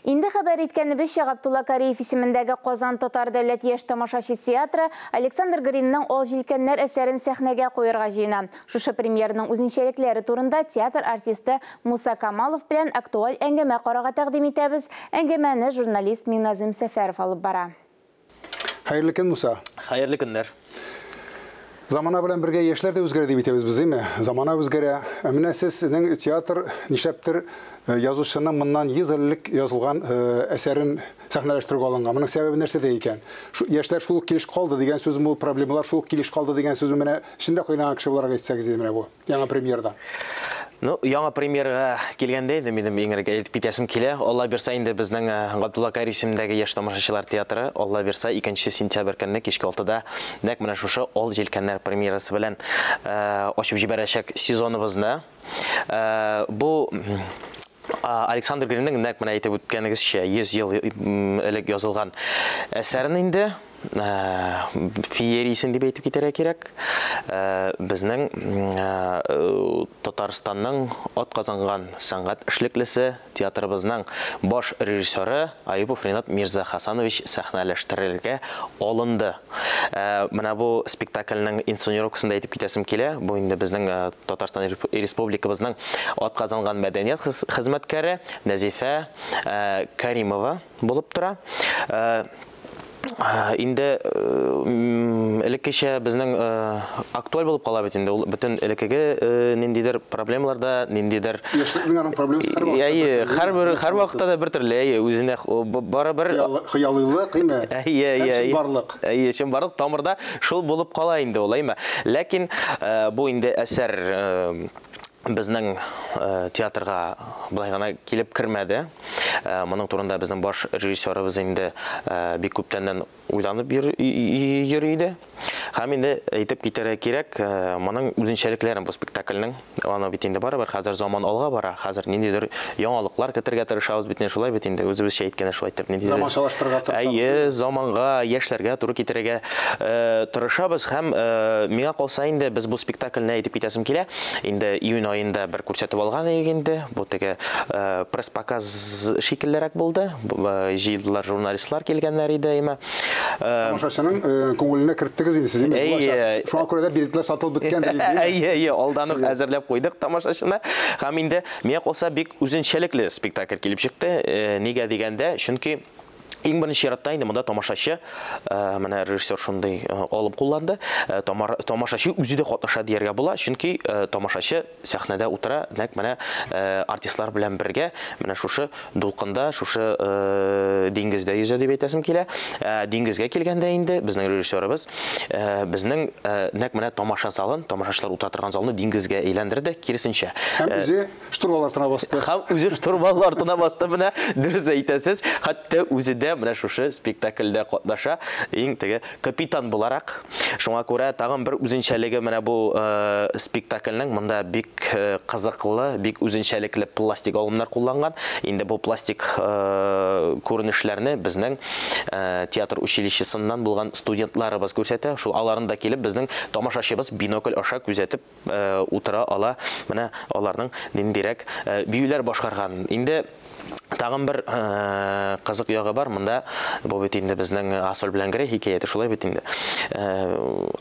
Инде хәбәр иткәнебезчә, Габдулла Кариев исемендәге Казан татар дәүләт яшь тамашачы театры Александр Гринның «Ал җилкәннәр» әсәрен сәхнәгә куярга җыена. Шушы премьераның үзенчәлекләре турында театр артисты Муса Камалов белән актуаль әңгәмә карарга тәкъдим итәбез. Әңгәмәне журналист Миназым Сәфәров алып бара. Хәерле көн, Муса. Хәерле көннәр. Замана белән бергә яшьләр дә үзгәрә дип әйтәбез без, әйме? Замана үзгәрә. Ә менә сезнең театр нишләптер язучының моннан 100 ел элек язылган әсәрен сәхнәләштерүгә алынган. Моның сәбәбе нәрсәдә икән? Яшьләр шул ук килеш калды дигән сүзме ул, проблемалар шул ук килеш калды дигән сүзме? Менә эчендә кайнаган кеше буларак әйтсәгез иде менә бу яңа премьерада. Ну, яңа премьерага килгәндә инде минем иң элек әйтеп китәсем килә. Алла бирса инде безнең Габдулла Кариев исемендәге яшь тамашачылар театры, Алла бирса 2 сентябрь көнне кичке 6-да нәкъ менә шушы Ал җилкәннәр премьерасы белән ачып җибәрәчәк сезоныбызны. Бу Александр Гринның нәкъ менә әйтеп үткәнегезчә 100 ел элек язылган әсәрен инде феериясен дип әйтеп китәргә кирәк. Безнең Татарстанның атказанган сәнгать эшлеклесе, театрыбызның баш режиссеры Аюпов Ринат Мирзахасанович сәхнәләштерергә алынды. Менә бу спектакльнең инсценировкасын да әйтеп китәсем килә. Бу инде безнең Татарстан Республикабызның атказанган мәдәният хезмәткәре Нәзифә Каримова булып тора. Инде элеккечә безнең актуаль булып кала бит инде ул бөтен элеккеге ниндидер проблемаларда, ниндидер яшьлекнең аның проблемасы һәр вакытта. Әйе, һәрбер һәр вакытта да бер төрле, әйе, үзенә барыбер хыялыйлык, әйме? Әйе, әйе. Чынбарлык. Әйе, чынбарлык тамырда шул булып кала инде ул, әйме? Ләкин бу инде әсәр безнең театрга былай гына килеп кермәде. Моның турында безнең баш режиссерыбыз инде бик күптәннән уйланып йөри иде. Һәм инде әйтеп китәргә кирәк, моның үзенчәлекләрен бу спектакльнең. Аны бит инде барыбер хәзер заман алга бара, хәзер ниндидер яңалыклар кертергә тырышабыз бит инде, шулай бит инде, үзебезчә әйткәндә шулай итеп ниндидер заманчалаштырырга тырышабыз. Әйе, заманга, яшьләргә туры китерергә тырышабыз һәм миңа калса инде без бу спектакльне әйтеп китәсем килә. Инде июнь аенда бер күрсәтеп алган идек инде. Бу теге пресс-показ шикеллерәк булды. Җыелдылар, журналистлар килгәннәр иде, әйме. Тамашачының күңеленә керттегез инде сез, әйме? Әйе. Шуңа күрә дә билетлар сатылып беткәндер инде. Әйе, әйе, алдан ук әзерләп куйдык тамашачыны. Һәм инде миңа калса бик үзенчәлекле спектакль килеп чыкты. Нигә дигәндә, чөнки иң беренче чиратта инде монда тамашачы, менә режиссер шундый алым кулланды, тамашачы үзе дә катнаша дияргә була, чөнки тамашачы сәхнәдә утыра, нәкъ менә артистлар белән бергә менә шушы дулкында, шушы диңгездә йөзә дип әйтәсем килә. Диңгезгә килгәндә инде безнең режиссерыбыз безнең нәкъ менә тамаша залын, тамашачылар утыра торган залны диңгезгә әйләндерде, киресенчә. Һәм үзе штурвал артына басты. Һәм үзе штурвал артына басты, менә дөрес әйтәсез. Хәтта үзе дә менә шушы спектакльдә катнаша, иң теге капитан буларак. Шуңа күрә тагын бер үзенчәлеге менә бу спектакльнең монда бик кызыклы, бик үзенчәлекле пластик алымнар кулланган. Инде бу пластик күренешләрне безнең театр училищесыннан булган студентларыбыз күрсәтә. Шул аларын да килеп безнең тамашачыбыз бинокль аша күзәтеп утыра ала. Менә аларның ниндирәк биюләр башкарган. Инде тагын бер кызык ягы бар. Монда бу бит инде безнең Асоль белән Грей хикәяте, шулай бит инде.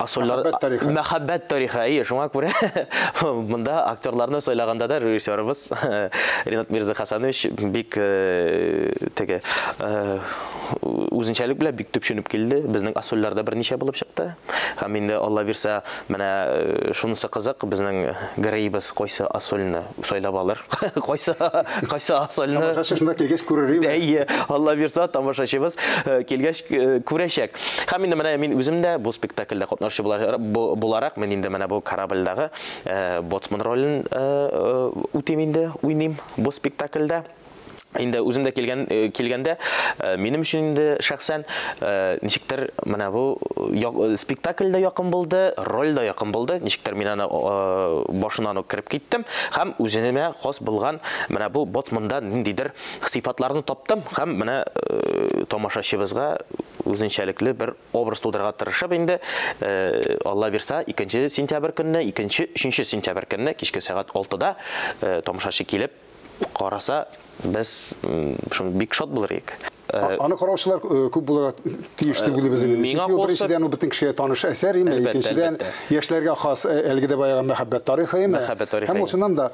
Асольлар мәхәббәт тарихы. Әйе, шуңа күрә монда актерларны сайлаганда да режиссерыбыз Ринат Мирзахасанович бик теге үзенчәлек белән бик төпченеп килде. Безнең Асольларда берничә булып чыкты. Һәм инде Алла бирсә, менә шунысы кызык, безнең Грейбыз кайсы Асольны сайлап алыр. Кайсы кайсы Асольны тамашачы шунда килгәч күрер име? Әйе, Алла бирсә, тамашачыбыз килгәч күрәчәк. Һәм инде менә мин үзем дә бу спектакльдә катнашучы буларак, мин инде менә бу корабльдагы боцман ролен үтим инде, уйныйм бу спектакльдә. Инде үзем дә килгәндә, минем өчен инде шәхсән ничектер менә бу спектакль дә якын булды, роль дә якын булды. Ничектер мин аны башыннан ук кереп киттем һәм үземә хас булган менә бу боцманда ниндидер сыйфатларны таптым һәм менә тамашачыбызга үзенчәлекле бер образ тудырырга тырышып инде, Алла бирса, 2 сентябрь көнне, 2-3 сентябрь көнне кичке сәгать 6-да тамашачы килеп караса, без шуны бик шат булыр идек. Аны караучылар күп булырга тиеш дип уйлыйбыз инде. Миңа Чөнки ул калса- беренчедән ул бөтен кешегә таныш әсәр, име, Әлбәттә, икенчедән әлбәттә. яшьләргә хас әлеге дә баягы мәхәббәт тарихы, име. Мәхәббәт тарихы, Һәм ул әйе. чыннан да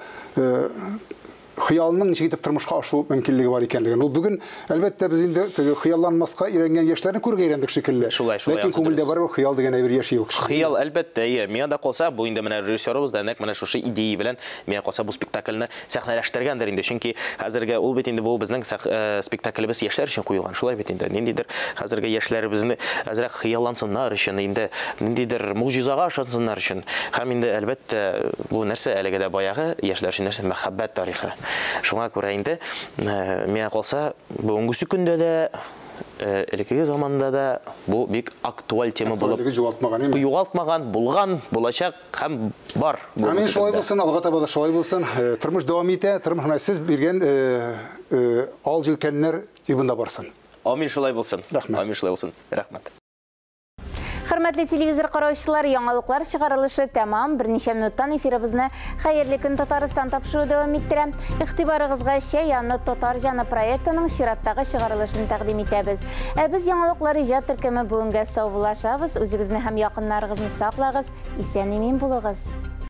хыялның ничек итеп тормышка ашу мөмкинлеге бар икәнлеген. Ул бүген, әлбәттә, без инде теге хыялланмаска өйрәнгән яшьләрне күрергә өйрәндек шикелле. Шулай, шулай, Ләкин ансы күңелдә дөрес. барыбер хыял дигән әйбер яши ул кеше. Хыял, әлбәттә, әйе. Миңа да калса, бу инде менә режиссерыбыз да нәкъ менә шушы идея белән миңа калса бу спектакльне сәхнәләштергәндер инде. Чөнки хәзерге ул бит инде бу безнең спектаклебез яшьләр өчен куелган. Шулай бит инде. Ниндидер хәзерге яшьләребезне әзрәк хыяллансыннар өчен, инде ниндидер могҗизага ышансыннар өчен. Һәм инде әлбәттә бу нәрсә әлеге дә баягы яшьләр өчен нәрсә мәхәббәт тарихы. Шуңа күрә инде миңа калса, бүгенге көндә дә, элеккеге заманда да бу бик актуаль тема булып Актуальлеге югалтмаган, әйме? Югалтмаган, булган, булачак һәм бар. Амин, шулай булсын, алга таба да шулай булсын. Тормыш дәвам итә, тормыш менә сез биргән ал җилкәннәр тибында барсын. Амин, шулай булсын. Рәхмәт. Амин, шулай булсын. Рәхмәт. Хөрмәтле телевизор караучылар, яңалыклар чыгарылышы тәмам. Берничә минуттан эфирыбызны Хәерле көн Татарстан тапшыруы дәвам иттерә. Игътибарыгызга Чәй яны татар җаны проектының чираттагы чыгарылышын тәкъдим итәбез. Ә без яңалыклар иҗат төркеме бүгенгә саубуллашабыз. Үзегезне һәм якыннарыгызны саклагыз, исән-имин булыгыз.